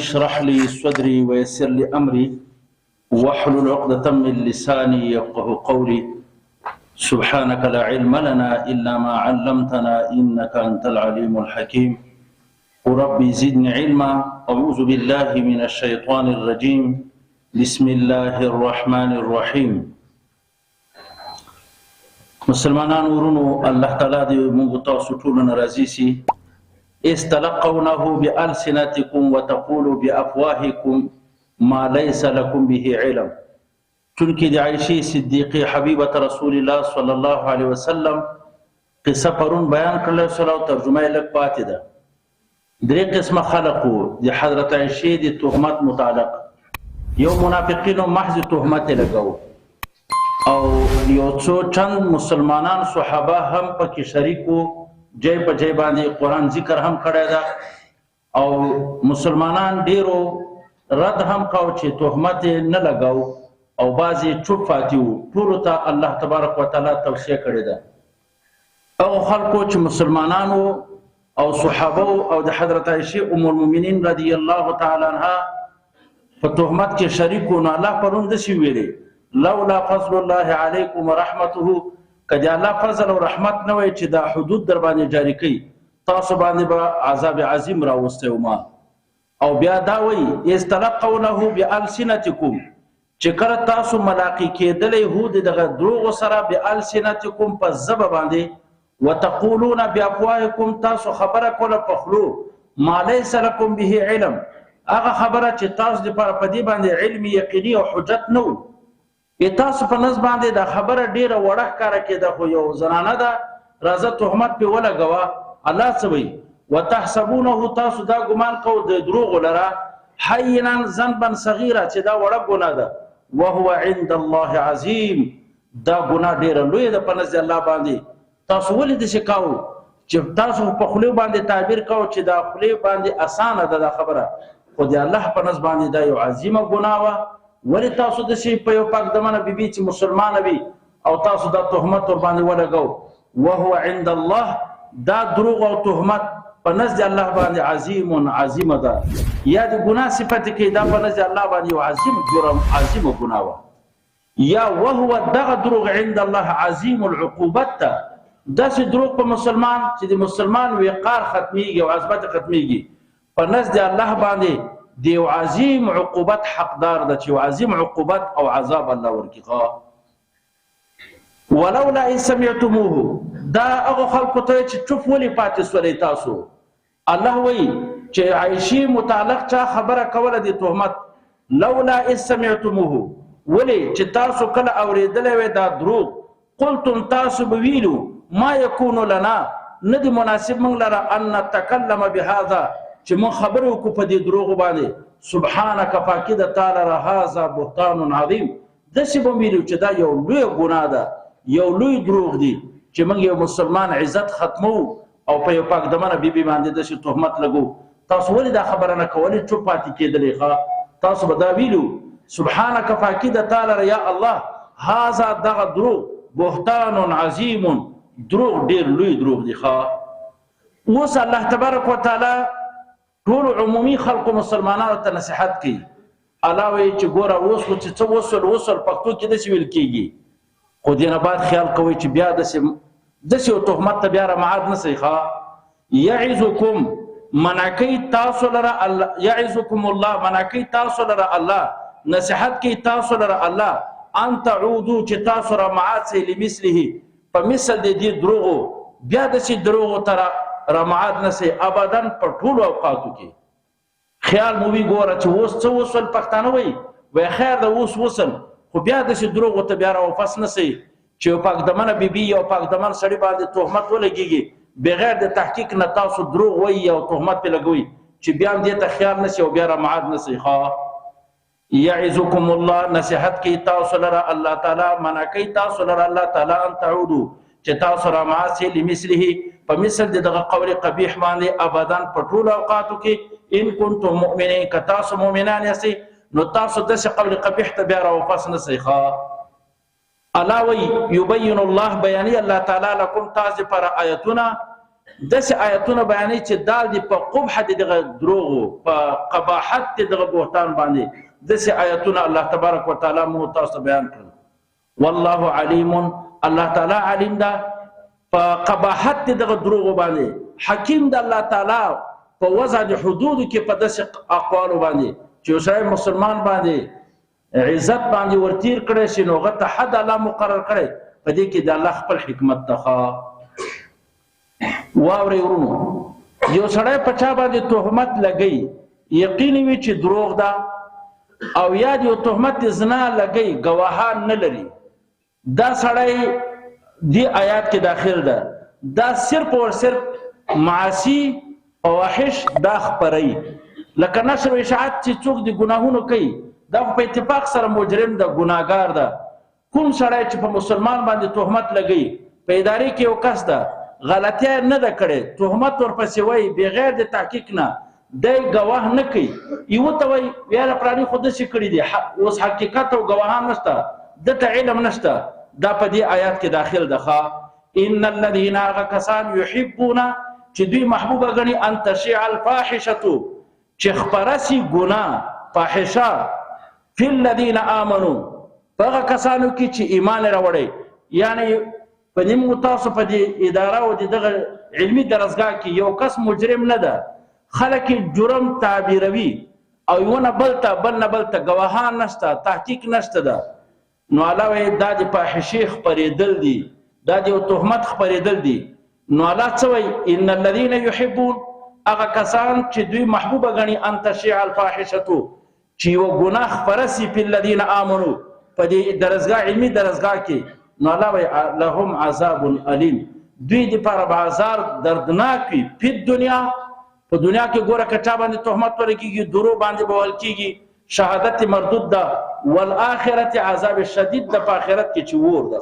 اشرح لي صدري ويسر لي أمري واحلل عقدة من لساني يفقه قولي. سبحانك لا علم لنا إلا ما علمتنا إنك أنت العليم الحكيم. ربي زدني علما. أعوذ بالله من الشيطان الرجيم. بسم الله الرحمن الرحيم. مسلمانانو ورونو، الله تعالی دې موږ تاسو ټولو نه راضي سي. استلقونه بألسنتكم وتقولوا بأفواهكم ما ليس لكم به علم. چونکه د عائشې صدیقې حبیبه رسول الله صلی الله علیه وسلم قصه پرون بیان کړل سره او ترجمه یې لږ پاتې ده. درې قسمه خلق وو د حضرت عائشې د تهمت متعلق. یو منافقینو محض تهمت یې لګاوه او یو څو چند مسلمانان صحابه هم پکې شریک وو. جای په جای باندې قرآن ذکر هم کړی ده او مسلمانان ډیرو رد هم کاو چې تهمت یې نه لګاو او بعضې چوپ پاتې وو. ټولو ته الله تبارک وتعالی توصیه کړې ده. هغو خلکو چې مسلمانان وو او صحابه او د حضرت عائشې ام المؤمنین رضی الله تعالی عنها په تهمت کې شریک وو، نو الله پرون داسې ویلي: لولا فضل الله علیکم ورحمته، که د الله فضل او رحمت نه وای چې دا حدود در باندې جاري کوي، تاسو باندې به عذاب عظیم راوستی وم. او بیا دا وایي: استلقونه بالسنتکم، چې کله تاسو ملاقي کېدلی هو د دغه دروغو سره، بالسنتکم په ژبه باندې، وتقولون بافواهکم، تاسو خبره کوله په خولو، ما لیس لکم به علم، هغه خبره چې تاسو دپاره په دې باندې علم یقیني او حجت نه وو. تاسو په نس باندې دا خبره ډیره وړه ښکاره کېده، خو یو زنانه ده، راځه تهمت پې ولګوه. الله څه وایي؟ وتحسبونه، تاسو دا ګمان کوو د دروغو لره، حینا ذنبا صغیرا، چې دا وړه ګناه ده، وهو عند الله عظیم، دا ګناه ډیره لویه ده په نزد الله باندې. تاسو ولې داسې کاوه چې تاسو په خولې باندې تعبیر کاوه چې دا خولې باندې اسانه ده دا خبره، خو د الله په نزد باندې دا یو عظیمه ګناه وه. ولې تاسو داسې په یو پاک دمنه بیبي چې مسلمانه وي او تاسو دا تهمت ورباندې ولګو؟ وهو عند الله، دا دروغ او تهمت په نزد الله باندې عظیم عظیمه ده، یا د ګناه صفت کې دا په نزد الله باندې یو عظیم جرم، عظیمه ګناه وه. یا وهو دغه دروغ عند الله عظیم العقوبت ته، داسې دروغ په مسلمان چې د مسلمان وقار ختمیږي او عظمت ختمیږي، په نزد الله باندې د یو عظیم عقوبت حقدار ده، چې یو عظیم عقوبت او عذاب الله ورکړي. ولولا ان سمعتموه، دا هغو خلکو ته چې چوپ ولې پاتې سولئ تاسو. الله وایي چې عایشې متعلق چا خبره کوله د تهمت، لولا اذ سمعتموه، ولې چې تاسو کله اورېدلی وی دا دروغ، قلتم، تاسو به ویلو، ما یکون لنا، نه دي مناسب موږ لره، ان نتکلم بهذا، چې موږ خبرې وکړو په دې دروغو باندې، سبحانک، پاکي ده تا لره، هذا بهتان عظیم. داسې به ویلو چې دا یو لوی ګناه ده، یو لوی دروغ دي چې موږ یو مسلمان عزت ختمو او په یو پاک دمنه بیبي باندې داسې تهمت لګو. تاسو ولې دا خبره نه کولې، چوپ پاتې کېدلې؟ ښه، تاسو به دا ویلو: سبحانک، پاکي ده تا لره یا الله، هذا، دغه دروغ، بهتان عظیم، دروغ ډېر لوی دروغ دی. ښه، اوس الله تبارک وتعالی ټول عمومي خلکو مسلمانانو ته نصیحت کوي. الله وایي چې ګوره، اوس خو چې څه وسول وسول، پښتو کې داسې ویل کېږي، خو دې نه بعد خیال کوئ چې بیا داسې داسې یو تهمت ته بیا رامعاد نه سئ. ښه، یعظکم، منع کوي تاسو لره الله، یعظکم الله، منع کوي تاسو لره الله، نصیحت کوي تاسو لره الله، ان تعودو، چې تاسو رامعاد سئ، لمثله، په مثل د دې دروغو، بیا داسې دروغو ته رامعاد نه سئ، ابدا، په ټولو اوقاتو کې. خیال مو وي. ګوره چې اوس څه وسول، پښتانه وایي، وایي خیر ده اوس وسل، خو بیا داسې دروغو ته بیا راواپس نه سئ چې یو پاک دمنه بیبي یو پاک دمن سړي باندې تهمت ولګېږي، بغیر د تحقیق نه تاسو دروغ وایي او تهمت پرې لګوئ، چې بیا هم دې ته خیال نه سي او بیا رامعاد نه سئ. ښه، یعظکم الله، نصیحت کوي تاسو لره الله تعالی، منع کوي تاسو لره الله تعالی، ان تعودو، چې تاسو را معاصي، لمثله، په مثل د دغه قول قبیح باندې، ابدا، په ټولو اوقاتو کې، ان کنتم مؤمنین، که تاسو مؤمنان یاستئ، نو تاسو داسې قول قبیح ته بیا راواپس نه سئ. ښه، الله وی: یبین الله، بیانی الله تعالی، لکم، تاسو پر آیتونه، داسې آیتونه بیانوي چې دال دی په قبح د دغه دروغو، په قباحت د دغه بهتان باندې داسې آیتونه الله تبارک وتعالی مو تاسو ته بیان کړل. والله علیم، الله تعالی علیم ده په قباحت د دغه دروغو باندې، حکیم ده الله تعالی په وضع د حدودو کې په داسې اقوالو باندې چې یو سړی مسلمان باندې عزت باندې ورتیر کړی شي نو هغه ته حد الله مقرر کړی، په دې کې د الله خپل حکمت ده. واورئ ورونو، یو سړی په چا باندې تهمت لګی، یقیني وي چې دروغ ده، او یا یو تهمت زنا لګی، ګواهان نه لري، دا سړی دی آیات کې داخل ده. دا صرف اور صرف معاصی فواحش دا خپروي، لکه نشر و اشاعت چې څوک د ګناهونو کوي دا خو په اتفاق سره مجرم ده، ګناهګار ده. کوم سړی چې په مسلمان باندې تهمت لګوي، په ادارې کې یو کس ده، غلطیا نه ده کړې، تهمت ورپسې وایي بغیر د تحقیق نه، دی ګواه نه کوي، یو ته وایي یاره پلاني خو داسې کړي دي، اوس حقیقت او ګواهان نشته، ده ته علم نشته، دا په دې آیات کې داخل ده. ان الذين هغه کسان يحبون چې دوی محبوبه ګڼي ان تشیع الفاحشة چې خپره سي ګناه فاحشه فی الذین آمنو په هغه کسانو کې چې ایمان یې راوړی، یعنی په دې موږ تاسو په دې اداره او د دغه علمي درسګاه کې یو کس مجرم نه ده، خلک یې جرم تعبیروي او یو نه بل ته بل نه بل ته، ګواهان نشته، تحقیق نشته ده، نو الله وایي دا د فاحشې خپرېدل دي، دا د یو تهمت خپرېدل دي. نو الله څه وایي؟ ان الذین یحبون، هغه کسان چې دوی محبوبه ګڼي ان تشیع الفاحشة چې یوه ګناه خپره سي فی الذین آمنو په دې درسګاه علمي درسګاه کې، نو الله وایي لهم عذاب الیم، دوی دپاره به عذاب دردناک وي فی الدنیا، په دنیا کې ګوره که چا باندې تهمت ورکېږي، درو باندې به وهل کېږي، شهادت مردود ده، والآخرت عذاب شدید ده په آخرت کې چې ور ده،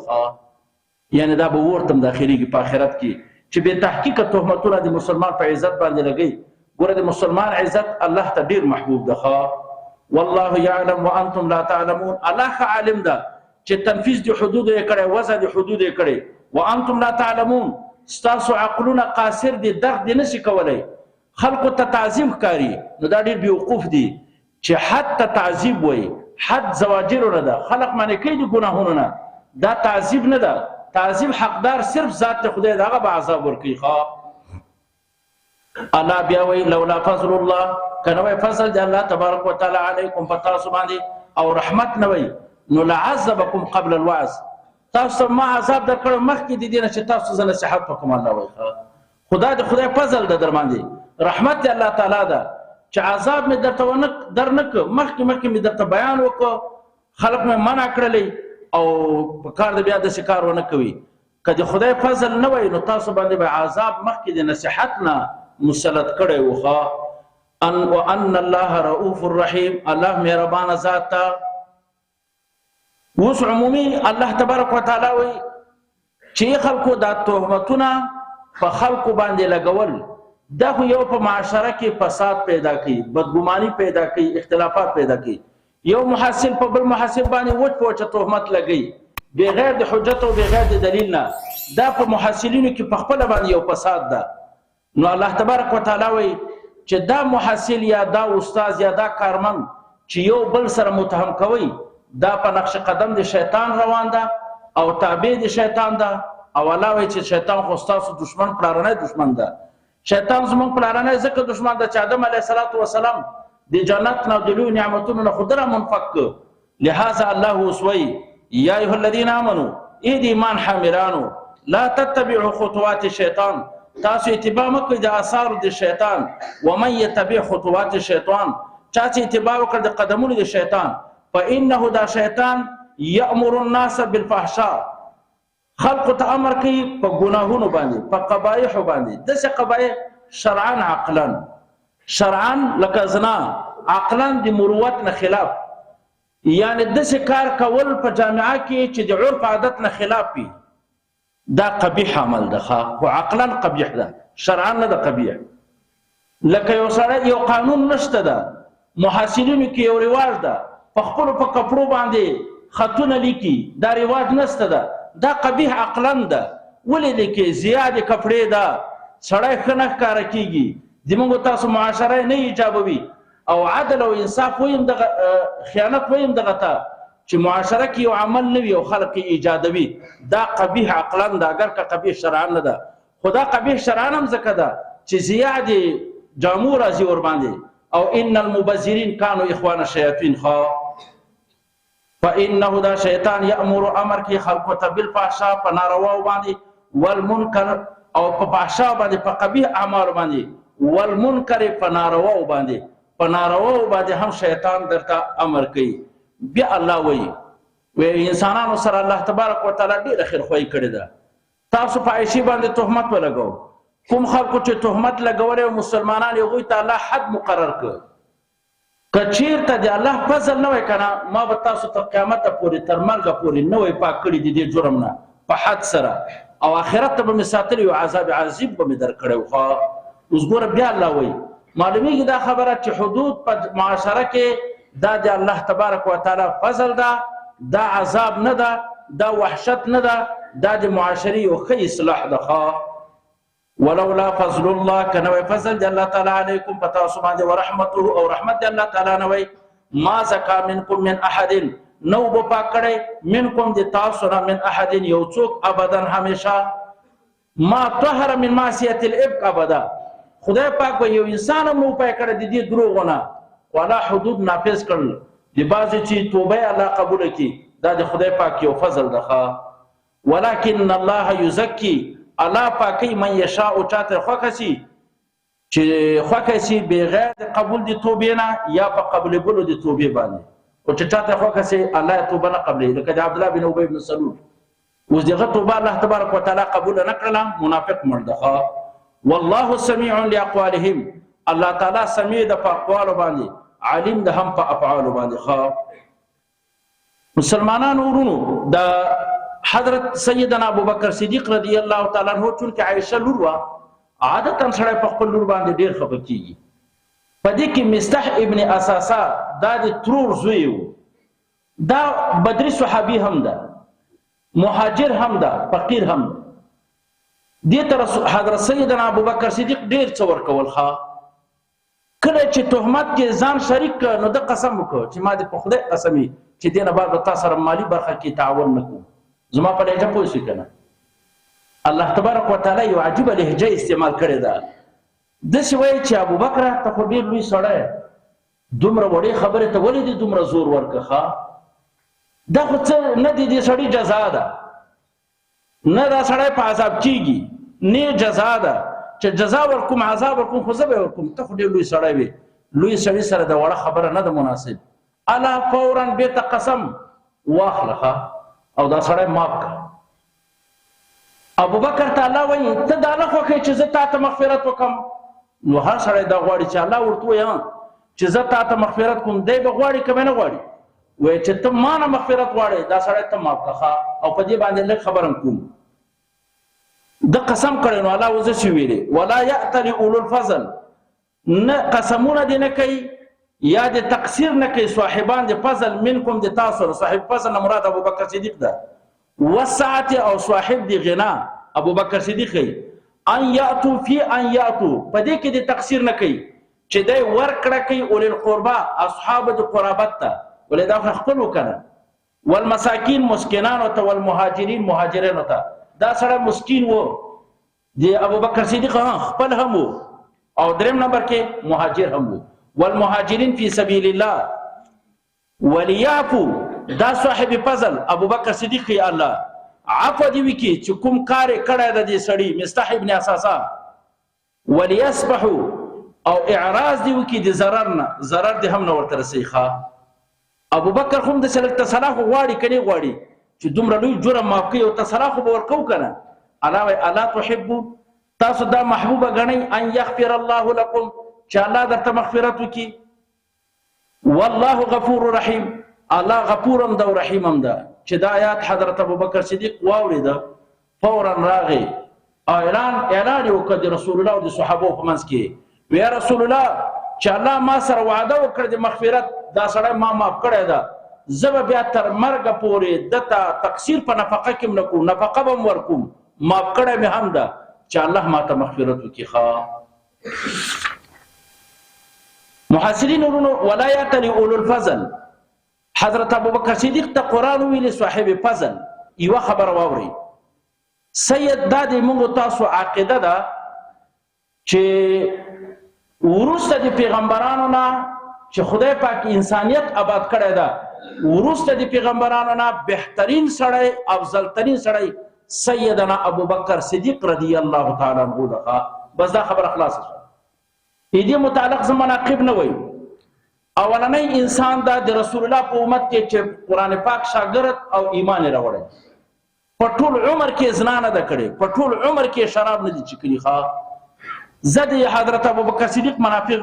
یعنی دا به ور ته هم داخلېږي په آخرت کې چې بې تحقیقه تهمتونه د مسلمان په عزت باندې لګوي. ګوره د مسلمان عزت الله ته ډېر محبوب ده. والله یعلم وانتم لا تعلمون، الله ښه عالم ده چې تنفیذ د حدودو یې کړی، وضع د حدودو یې کړی. وانتم لا تعلمون، ستاسو عقلونه قاصر دي، درک دې نشي کولی، خلکو ته تعظیم ښکاري، نو دا ډېر بېوقوف دي چې حد ته تعذیب وایي، حد زواجرو نه ده، خلق منع کوي د ګناهونو نه، دا تعذیب نه ده، تعذیب حقدار صرف ذات د خدای ده، هغه به عذاب ورکوي. الله بیا وایي لولا فضل الله، که نه وای فضل د الله تبارک وتعالی علیکم په تاسو باندې او رحمت نه وای، نو لعذبکم قبل الوعظ، تاسو ته ما عذاب درکړی مخکې د دې نه چې تاسو زه نصیحت وکړم. الله وایي خدا د خدای فضل ده در باندې، رحمت د الله تعالی ده چې عذاب مې درته ونه در نه کړ، مخکې مخکې مې درته بیان وکړ، خلک مې منع کړلی او په کار د بیا داسې کار ونه کوي. که د خدای فضل نه وای نو تاسو باندې به عذاب مخکې د نصیحت نه مسلط کړی و. ان وان الله رؤوف الرحیم، الله مهربان ذات ته. اوس عمومي الله تبارک وتعالی وایي چې خلکو دا تهمتونه په خلکو باندې لګول، دا خو یو په معاشره کې فساد پیدا کوي، بدګماني پیدا کوي، اختلافات پیدا کوي. یو محصل په بل محصل باندې وچ په وچه تهمت لګوي بغیر د حجت او بغیر د دلیل نه، دا په محصلینو کې په خپله باندې یو فساد ده. نو الله تبارک وتعالی وایي چې دا محصل یا دا استاد یا دا کارمند چې یو بل سره متهم کوي، دا په نقش قدم د شیطان روان ده او تابع د شیطان ده. او الله وایي چې شیطان خو ستاسو دشمن، پلارنی دشمن ده. شیطان زموږ پلارنی ځکه دشمن ده چې آدم علیه السلام د جنت نه د لویو نعمتونو نه خو ده را منفک کړ. لهذا الله اوس وایي یا ایها الذین آمنو، ای د ایمان حاملانو، لا تتبعوا خطوات الشیطان، تاسو اتباع مه کوئ د آثارو د شیطان. ومن یتبع خطوات الشیطان، چا چې اتباع وکړ د قدمونو د شیطان، فانه دا شیطان یأمر الناس بالفحشاء، خلقو ته امر کوي په ګناهونو باندې، په قبایحو باندې، داسې قبایح شرعا عقلا، شرعا لکه زنا، عقلا د مروت نه خلاف، یعنی داسې کار کول په جامعه کې چې د عرف عادت نه خلاف وي، دا قبیح عمل ده، خو عقلا قبیح ده، شرعا نه ده قبیح. لکه یو سړی یو قانون نشته ده، محصلینو کې یو رواج ده، په خپلو په کپړو باندې خطونه لیکي، دا رواج نشته ده، دا قبیح عقلا ده. ولې لیکي؟ زیادې کپړې ده، سړی ښه نه ښکاره کېږي، زموږ تاسو معاشره نه ایجابوي. او عدل او انصاف ویم دغه، خیانت ویم دغه ته چې معاشره کې یو عمل نه وي او خلک یې ایجادوي، دا قبیح عقلا ده، اګر که قبیح شرعا نه ده. خو دا قبیح شرعا هم ځکه ده چې ضیاع دې جامو راځي ورباندې. او ان المبذرین کانو اخوان الشیاطین. خو فانه دا شیطان یامر امر کی خلقو ته بالفحشاء په نارواو باندې، والمنکر او په فحشا باندې، په قبیح اعمالو باندې، والمنکر په نارواو باندې، په نارواو باندې هم شیطان درته امر کوي. بیا الله وایي وی انسانانو سره الله تبارک وتعالی ډیره خیرخواهي کړې ده. تاسو په عایشې باندې تهمت ولګو، کوم خلکو چې تهمت لګولی او مسلمانان یې هغوی ته الله حد مقرر کړ. که چیرته د الله فضل نه وای کنه، ما به تاسو تر قیامته پورې، تر مرګه پورې نه وای پاک کړي د دې جرم نه په حد سره، او آخرت ته به مې ساتلی او عذاب عظیم به مې درکړی و. ښه اوس ګوره بیا الله وایي، معلومیږي دا خبره چې حدود په معاشره کې دا د الله تبارک وتعالی فضل ده، دا عذاب نه ده، دا وحشت نه ده، دا د معاشرې یو ښه اصلاح ده. ښه ولولا فضل الله، که نه وای فضل د الله تعالی علیکم په تاسو باندې، ورحمته او رحمت د الله تعالی نه وای، ما زکا منکم من احد، نو به پاک کړی منکم د تاسو نه، من احد یو څوک، ابدا همیشه، ما طهر من معصیت الابک ابدا. خدای پاک به یو انسان هم نو پاک کړی د دې دروغو نه، خو الله حدود نافذ کړل، د بعضې چې توبه الله قبوله کړي، دا د خدای پاک یو فضل ده. ښه ولكن الله یزکی، الله پاکي من یشاء، چاته خوښه سي چې خوښه سي بغیر د قبول د توبې نه یا په قبولولو د توبې باندې. او چې چاته خوښه سي الله توبه نه قبلوي، لکه د عبد الله بن ابي بن سلول اوس دغه توبه الله تبارک وتعالى قبول نه کړله، منافق مړ ده. والله سميع لاقوالهم، الله تعالی سمیع ده په اقوالو باندې، علیم ده هم په افعالو باندې. ښه مسلمانانو ورونو، د حضرت سیدنا ابوبکر صدیق رضی الله تعالی عنہ چونکه عائشه لور وه، عادتا سړی په خپل لور باندې ډېر خفه کېږي. په دې کې مصطح ابن اساسه دا د ترور زوی و، دا بدري صحابي هم ده، مهاجر هم ده، فقیر هم ده. دې ته حضرت سیدنا ابوبکر صدیق ډېر څه ورکول. ښه کله چې تهمت کې ځان شریک کړ، نو ده قسم وکړ چې ما دې په خدای قسم وي چې دې نه بعد به تا سره مالي برخه کې تعاون نه کوم. زما په لهجه پوه شوې که نه؟ الله تبارک وتعالی یو عجیبه لهجه استعمال کړې ده، داسې وایي چې ابوبکره ته خو ډېر لوی سړی، دومره وړې خبرې ته ولې دې دومره زور ورکړ؟ ښه دا خو څه نه دي، دې سړي جزا ده، نه دا سړی په عذاب کیږي، نه جزا ده چې جزا ورکوم، عذاب ورکوم، خو زه به ورکوم، ته خو ډېر لوی سړی وې، لوی سړي سره د وړه خبره نه ده مناسب. الا فورا بیرته قسم واخله ښه او دا سړی معاف کړه. ابوبکر ته الله وایي ته دا نه خوښوې چې زه تا ته مغفرت وکړم؟ نو هر سړی دا غواړي چې الله ورته ووایي چې زه تا ته مغفرت کوم، دی به غواړي که به نه غواړي؟ وایي چې ته ما نه مغفرت غواړې، دا سړی ته معاف کړه. او په دې باندې لږ خبره هم کوم. ده قسم کړی، نو الله وزه چې ویلي ولا یأتل اولو الفضل، نه قسمونه دې نه کوي یا د تقصیر نه کوي صاحبان د فضل منکم د تاسو نه، صاحب فضل نه مراد ابوبکر صدیق ده، وسعت او صاحب د غنا ابوبکر صدیق دی، ان یاتو فی ان یاتو، په دې کې د تقصیر نه کوي چې دی ورکړه کوي اولی القربا اصحاب د قرابت ته، ولې دا خو خپل وکنه، والمساکین مسکنانو ته، والمهاجرین مهاجرینو ته. دا سړی مسکین وو، د ابوبکر صدیق خپل هم وو، او دریم نمبر کې مهاجر هم وو، والمهاجرین فی سبیل الله وليعفو. دا صاحب فضل ابوبکر صدیق الله عفو دی وکي چې کوم کار کړی د دې سړي مستح ابن اساسا، وليصبحو او اعراض دی وکي د ضرر نه، ضرر دی هم نه ورته رسي. ښه ابوبکر خو هم داسې لږ تسلا خو غواړي که نه غواړي چې دومره لوی جرم معاف کوي، او تسلا خو به ورکوو که نه؟ الله وایي الا تحبو، تاسو دا محبوبه ګڼئ ان یغفر الله لکم، چې الله درته مغفرت وکړي، والله غفور رحیم، الله غفور هم ده او رحیم هم ده. چې دا آیات حضرت ابوبکر صدیق واورېده، فورا راغی او اعلان یې وکړ د رسول الله او د صحابو په منځ کې، ویا رسول الله چې الله ما سره وعده وکړه د مغفرت، دا سړی ما معاف کړی ده، زه به بیا تر مرګه پورې ده ته تقصیر په نفقه کې هم نه کوم، نفقه به هم ورکوم، معاف کړی مې هم ده. چې الله ما ته مغفرت وکړي. ښه محصلین ورونو، ولا یاتلی اولو الفضل، حضرت ابوبکر صدیق ته قرآن ویلي صاحب فضل. یوه خبره واورئ سید، دا د موږ تاسو عقیده ده چې وروسته د پیغمبرانو نه چې خدای پاک انسانیت آباد کړی ده، وروسته د پیغمبرانو نه بهترین سړی، افضل ترین سړی سیدنا ابوبکر صدیق رضی الله تعالی عنہ ده. بس دا خبره خلاصه شوه. دې متعلق زه مناقب نه وایم. اولنی انسان دا د رسول الله په امت کې چې قرآن پاک شاګرد او ایمان یې راوړی، په ټول عمر کې زنا نه ده کړې، په ټول عمر کې شراب نه دي چکلي. ښه زه د حضرت ابوبکر صدیق منافق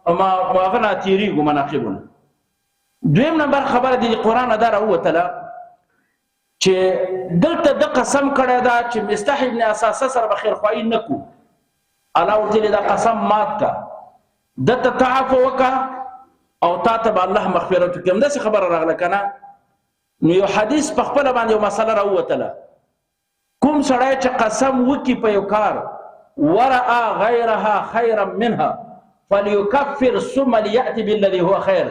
هغه نه تېرېږو مناقبونه. دویم نمبر خبره د قرآن دا راووتله چې دلته د قسم کړی دا چې مستح ابن اساسه سره به خیرخواهي نه کو. الله ورته دا قسم مات کا، دته تعفو وکا او تا ته به الله مغفرت وکړي. همداسې خبره راغله که نه؟ نو یو حدیث په خپله باندې یو مسله راووتله، کوم سړی چې قسم وکړي په یو کار، ورأى غیرها خیرا منها فلیکفر ثم لیأتی بالذي هو خیر.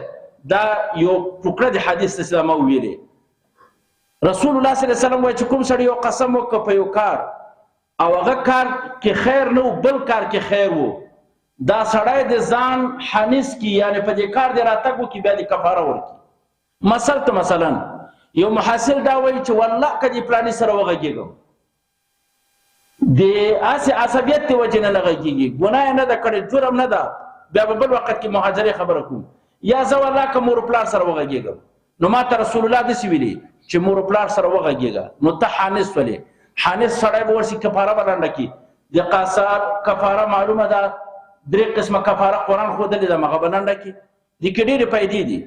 دا یو ټوکړه د حدیث ته ما وویلې. رسول الله صلی الله علیه وسلم وایي چې کوم سړی یو قسم وکړ په یو کار او هغه کار کې خیر نه و، بل کار کې خیر و، دا سړی د ځان حنیس کی، یعنی په دې کار د راتګ وکړي، بیا د کفاره ورکړي. مثل ته مثلا یو محصل دا وایي چې والله که دې پلاني سره وغږېږم، د هسې عصبیت د وجې نه نه غږېږي، ګناه یې نه ده کړې، جرم نه ده، بیا به بل وخت کې مهاجرې خبره کوم. یا زه والله که مور پلار سره وغږېږم، نو ما ته رسول الله داسې ویلي چې مور پلار سره وغږېږه، نو ته حانث ولې؟ حانث سړی به ورسي کفاره به لنډه کړي. د قصاب کفاره معلومه ده، درې قسمه کفاره قرآن ښودلې ده، هغه به لنډه کړي. دې کې ډېرې فایدې دي.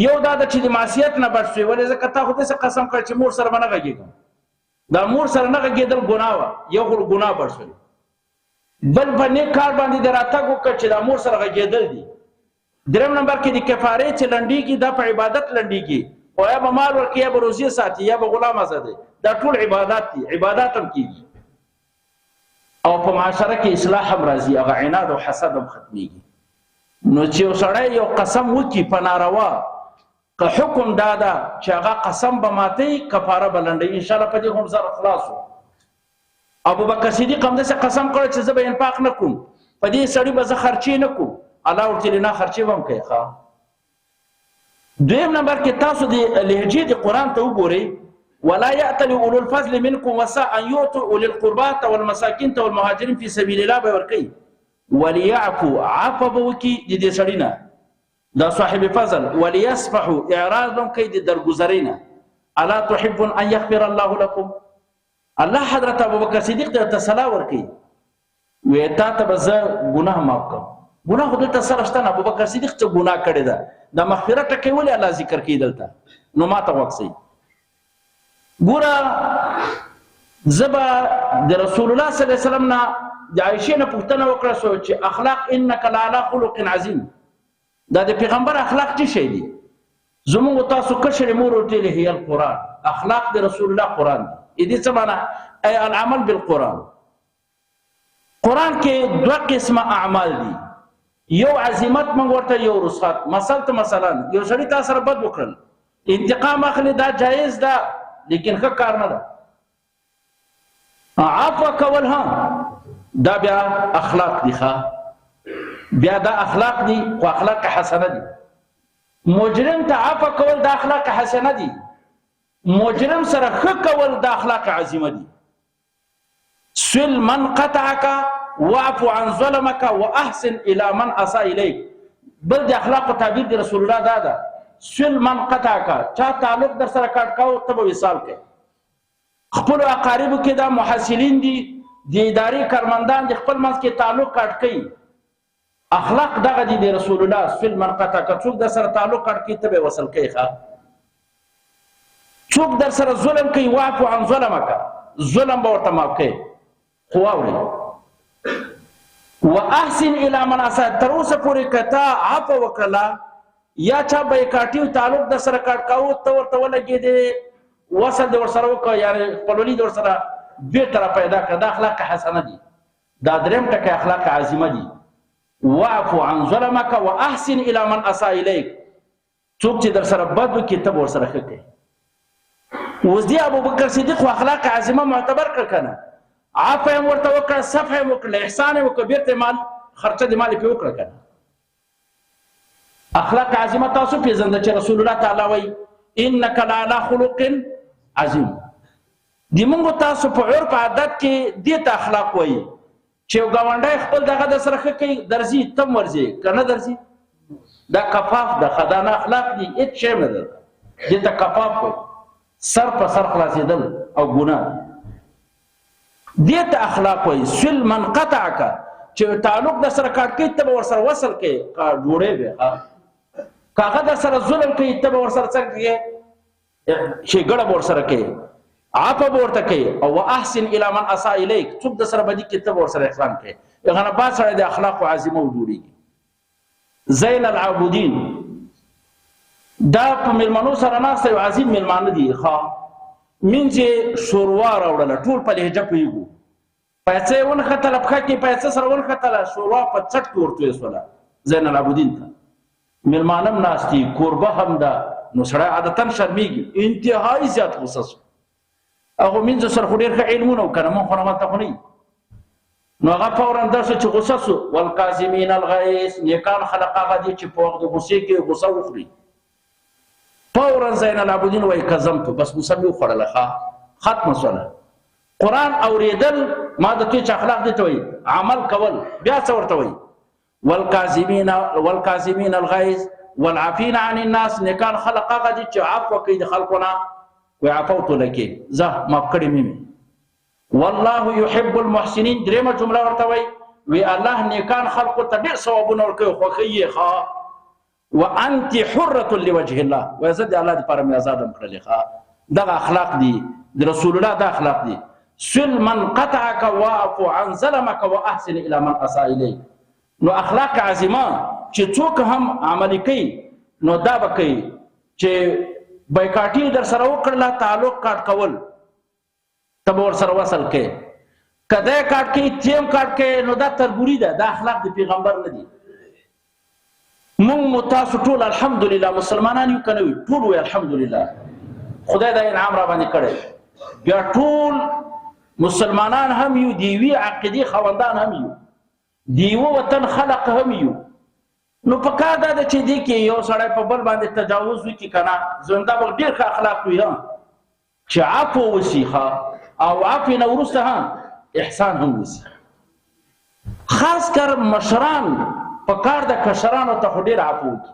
یو دا ده چې د معصیت نه بچ شوې، ولې؟ ځکه تا خو داسې قسم کړی چې مور سره به نه غږېږم، دا مور سره نه غږېدل ګناه وه، یو خو ګناه بچ شوې، بل په نیک کار باندې د راتګ وکړ چې دا مور سره غږېدل دي. دریم نمبر کې د کفارې چې لنډېږي دا په عبادت لنډېږي، خو یا به مال ورکوي، یا به روزې ساتي، یا به غلام ازادوي، دا ټول عبادات دي، عبادات هم کېږي او په معاشره کې اصلاح هم راځي، هغه عناد او حسد هم ختمېږي. نو چې یو سړی یو قسم وکړي په ناروا، که حکم دا ده چې هغه قسم به ماتوي، کفاره به لنډوي. انشاءالله په دې هم سره خلاص وو. ابوبکر صدیق هم داسې قسم کړی چې زه به انفاق نه کوم، په دې سړي به زه خرچې نه کوم. الله ورته ویلي نه، خرچې به هم کوې. ښه دویم نمبر کې تاسو د لهجې د قرآن ته وګورئ، ولا يأتل أولو الفضل منكم وسع أن يؤتوا أولي القربات والمساكين والمهاجرين في سبيل الله به ورکوي، وليعفو عفو به وکړي د دې سړي نه، دا صاحب فضل، وليصفحوا اعراض به هم کوي د درګذرۍ نه. الا تحبون ان يغفر الله لكم. الله حضرت ابوبکر صدیق ته تسلا ورکوي، وی تا ته به زه ګناه معاف کړم. ګناه خو دلته سره شته نه، ابوبکر صدیق څه ګناه کړې ده؟ دا مغفرت ټکی ولې الله ذکر کوي دلته؟ نو ما ته غوږ سئ، ګوره زه به د رسول الله صلی الله علیه وسلم نه د عایشې نه پوښتنه وکړه سو چې اخلاق انک لعلی خلق عظیم، دا د پیغمبر اخلاق څه شی دي؟ زموږ تاسو کشر مور ورته ویلي هي القرآن، اخلاق د رسول الله قرآن دی. دې څه معنا؟ ای العمل بالقرآن. قرآن کې دوه قسمه اعمال دي، یو عزیمت موږ ورته، یو رخصت. مثلا ته مثلا یو سړي تا سره بد وکړل، انتقام اخلي، دا جایز ده لیکن ښه کار نه ده. عفو کول هم دا بیا اخلاق دي، ښه بیا دا اخلاق دي، خو اخلاق حسنه دي. مجرم ته عفو کول دا اخلاق حسنه دي، مجرم سره ښه کول دا اخلاق عظیمه دي. سل من قطعك واعف عن ظلمك واحسن الى من اساء اليك. بل د اخلاق تعبیر د رسول الله دا ده، سل من قطعك، چا تعلق در سره کاټ کاو ته به وصال کوي. خپل اقاربو کې دا محصلین دي، د ادارې کارمندان د خپل منځ کې تعلق کاټ کوي. اخلاق دغه دي د رسول الله، سل من قطعك، څوک در سره تعلق کاټ کوي ته به وصل کوي. ښه څوک در سره ظلم کوي، واعف عن ظلمک، ظلم به ورته معاف کوي. خو واورئ، واحسن الى من اساء، تر اوسه پورې که تا عفو وکړله یا چا بایکاټي او تعلق در سره کاټ کاوه، ته ورته ولګېدې، وصل دې ورسره وکړ، یعنې خپلولي دې ورسره بیرته را پیدا کړه، دا اخلاق حسنه دي. دا دریم ټکی اخلاق عظیمه دي. واعف عن ظلمک واحسن الی من اساء الیک، څوک چې در سره بد وکړي ته به ورسره ښه کوې. اوس دې ابوبکر صدیق خو اخلاق عظیمه معتبر کړ که نه؟ عفوه یې هم ورته وکړه، صفحه یې هم وکړله، احسان یې وکړ، بېرته یې مال خرچه د مال یې پرې وکړه که نه؟ اخلاق عظیمه تاسو پېژنده چې رسول الله تعالی وایي انک لعلی خلق عظیم. د موږ تاسو په عرف عادت کې دې ته اخلاق وایي چې یو ګاونډی خپل دغه در سره ښه کوي، درځي تم ورځي، که نه درځي دا کفاف ده، ښه دا نه اخلاق دي، هېڅ شی نه ده، دې ته کفاف وایي، سر په سر خلاصېدل او ګناه دي. دې ته اخلاق وایي. سل من قطعک، چې تعلق در سره کاټ کوي ته به ورسره وصل کوې، جوړې به، که هغه در سره ظلم کوي ته به ورسره څنګه کوې، ښېګڼه به ورسره کوې، عفو به ورته کوې، او واحسن الی من اساء الیک، څوک در سره بدي کوي ته به ورسره احسان کوې. هغه نه بعد سړی د اخلاقو عظیمه جوړېږي. زین العابدین دا په میلمنو سره ناست یو عظیم میلمانه دي. ښه مینځ یې شوروا راوړله، ټول په لهجه پوهېږو، پیسه یې ونښتله، پښه کې پیسه سره ونښتله، شوروا په څټ کې ورتویې سوله زین العابدین ته. میلمانه هم ناست دي، کوربه هم ده، نو سړی عادتا شرمېږي، انتهایي زیات غوسه سو. هغو مینځو سره خو ډېر ښه علمونه و که نه، مونږ خو نه ورته خو نه نو هغه فورا داسې چې غوسه سو، والکاظمین الغیظ، نیکان خلق هغه دي چې په وخت د غوسې کې غوسه وخوري. فورا زین العابدین وایي کظمتو، بس غوسه مې وخوړله، ښه ختمه سوله. قرآن اورېدل ما د توی چې اخلاق دي ته وایي، عمل کول بیا څه ورته وایي، والکاظمین والکاظمین الغیظ والعافین عن الناس، نیکان خلق هغه دي چې عفوه کوي د خلکو نه، وایي عفوت لکې، زه معاف کړې مې. والله يحب المحسنین، درېیمه جمله ورته وایي، وی الله نیکان خلقو ته ډېر ثوابونه ورکوي، خوښوي یې. ښه وانت حرة لوجه الله، وایي زه د الله دپاره مې ازادم کړلې. ښه دغه اخلاق دي د رسول الله، دا اخلاق دي. سل من قطعك واعف عن ظلمك واحسن الى من اساء اليك. نو اخلاق عظیمه چې څوک هم عملي کوي نو دا به کوي چې بایکاټي در سره وکړله، تعلق کاټ کول، ته به ورسره وصل کې، که دی کاټ کوي تیم کاټ کوي، نو دا تربوري ده، دا اخلاق د پیغمبر نه دي. مونږ مو تاسو ټول الحمدلله مسلمانان یو که نه وي؟ ټول وایي الحمدلله، خدای دا انعام را باندې کړی. بیا ټول مسلمانان هم یو، د یوې عقیدې خاوندان هم یو، د یوه وطن خلق هم یو. نو په کار دا ده چې دې کې یو سړی په بل باندې تجاوز وکړي که نه، زموږ به ډېر ښه اخلاق وي چې عفو وسي، ښه او عفو نه وروسته هم احسان هم وسي. خاص کر مشران په کار د کشرانو ته خو ډېر عفو وکړي.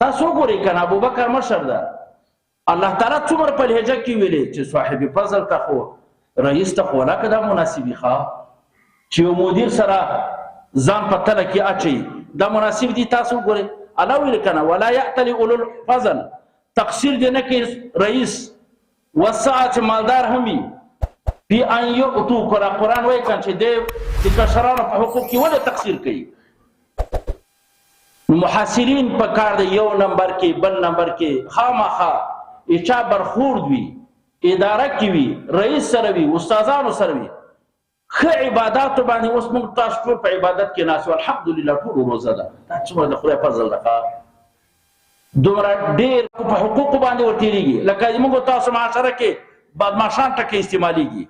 تاسو وګورئ که نه، ابوبکر مشر ده، الله تعالی څومره په لهجه کې ویلې چې صاحب فضل ته خو رئیس ته خو ولاکه دا مناسب وي، ښه چې یو مدیر سره ځان په تله کې اچوي دا مناسب دي. تاسو وګورئ الله ویل که نه، ولا یأتل اولو الفضل، تقصیر دې نه کوي رئیس والسعه چې مالدار هم وي، فی ان یؤتو کله قرآن وایي که چې دی د کشرانو په حقوق کې ولې تقصیر کوي. نو محاصرین په کار دی یو نمبر کې بل نمبر کې خامخا چا برخورد وي، اداره کې وي، رئیس سره وي، استادانو سره وي، ښه عباداتو باندې. اوس موږ تاسو ټول په عبادت کې ناست یو الحمدلله، ټولو روزه ده، دا څومره د خدای فضل ده، دومره ډېر په حقوقو باندې ورتېرېږي. لکه موږ تاسو معاشره کې بدمعشان ټکی استعمالېږي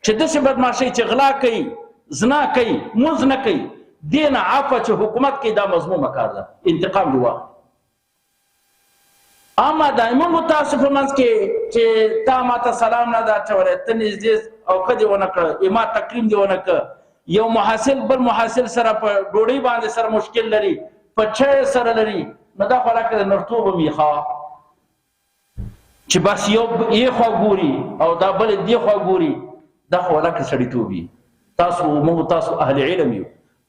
چې داسې بدمعشۍ چې غلا کوي، زنا کوي، مونځ نه کوي، دې نه عفوه چې حکومت کوي دا مذمومه کار ده، انتقام دې واخلي. اما دا موږ تاسو په منځ کې چې تا ما ته سلام نه ده اچولی، ته نږدې او ښه دې ونه کړ، ما تکریم دې ونه کړ، یو محصل بل محصل سره په ډوډۍ باندې سره مشکل لري، په چای سره لري، نو دا خو لکه د نرتوب هم وي، ښه چې بس یو یې خوا ګوري او دا بل دې خوا ګوري، دا خو لکه سړیتوب وي. تاسو موږ تاسو اهل علم یو،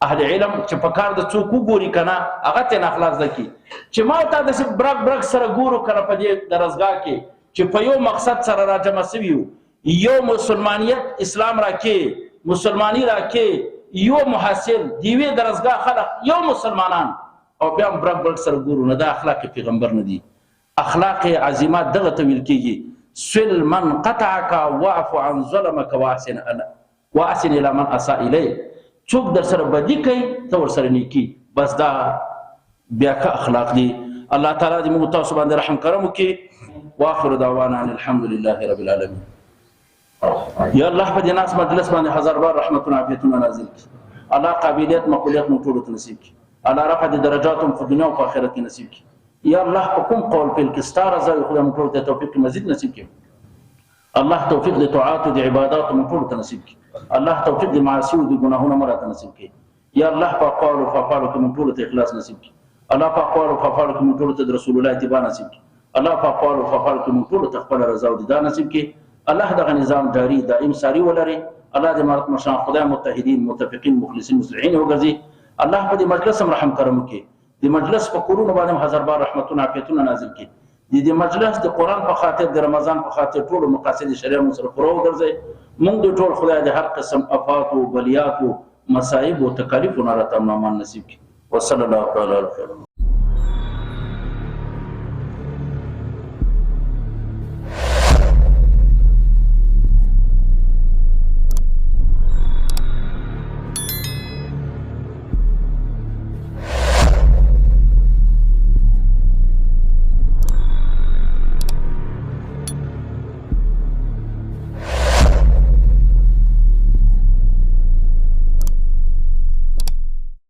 اهل علم چې په کار د څوک وګوري که نه هغه ترې نه اخلاق زده کړي. چې ما او تا داسې برګ برګ سره ګورو که نه په دې درسګاه کې چې په یو مقصد سره راجمع سوي یو، یو مسلمانیت اسلام راکې، مسلمانی راکې، یو محصل د یوې درسګاه خلق، یو مسلمانان، او بیا هم برګ برګ سره ګورو، نه دا اخلاق پیغمبر نه دي. اخلاق عظیمه دغه ته ویل کېږي. سل من قطعك واعف عن ظلمك واحسن واحسن الى من اساء الیک. څوک در سره بدی کوي ته ورسره نیکی، بس دا بیا ښه اخلاق دي. الله تعالی دې موږ تاسو باندې رحم کرم وکړي. واخر دعوانا ان الحمد لله رب العالمین. یا الله په دې ناس مجلس باندې هزار بار رحمتونه عافیتونه نازل کړي. الله قابلیت مقبولیت موږ ټولو ته نصیب کړي. الله رفع د درجات هم په دنیا او په آخرت کې نصیب کړي. یا الله په کوم قول پیل کې ستا رضا وي، خدای موږ ټولو ته توفیق مزید نصیب کړي. الله توفیق د طاعات او د عبادات موږ ټولو ته نصیب کړي. الله توفیق د معاصي او د ګناهونو مو راته نصیب کړي. یا الله په اقوالو او افعالو کې موږ ټولو ته اخلاص نصیب کړي. الله په اقوالو او افعالو کې موږ ټولو ته د رسول الله اتباع نصیب کړي. الله په اقوالو او افعالو کې موږ ټولو ته خپله رضا او دیدار نصیب کړي. الله دغه نظام جاري دائم ساري ولري. الله د امارت مشران خدای متحدین متفقین مخلصین مصلحین وګرځي. الله په دې مجلس هم رحم کرم وکړي. د مجلس په کورونو باندې هم هزار بار رحمتونه عافیتونه نازل کړي. د دې مجلس د قرآن په خاطر د رمضان په خاطر ټولو مقاصد شریعه مو سره پوره وګرځي. مونږ د ټول خدای د هر قسم افاتو بلیاتو مصائب او تکالیفو نه راته امن امان نصیب کړي. وصلی الله تعالی علی خیر.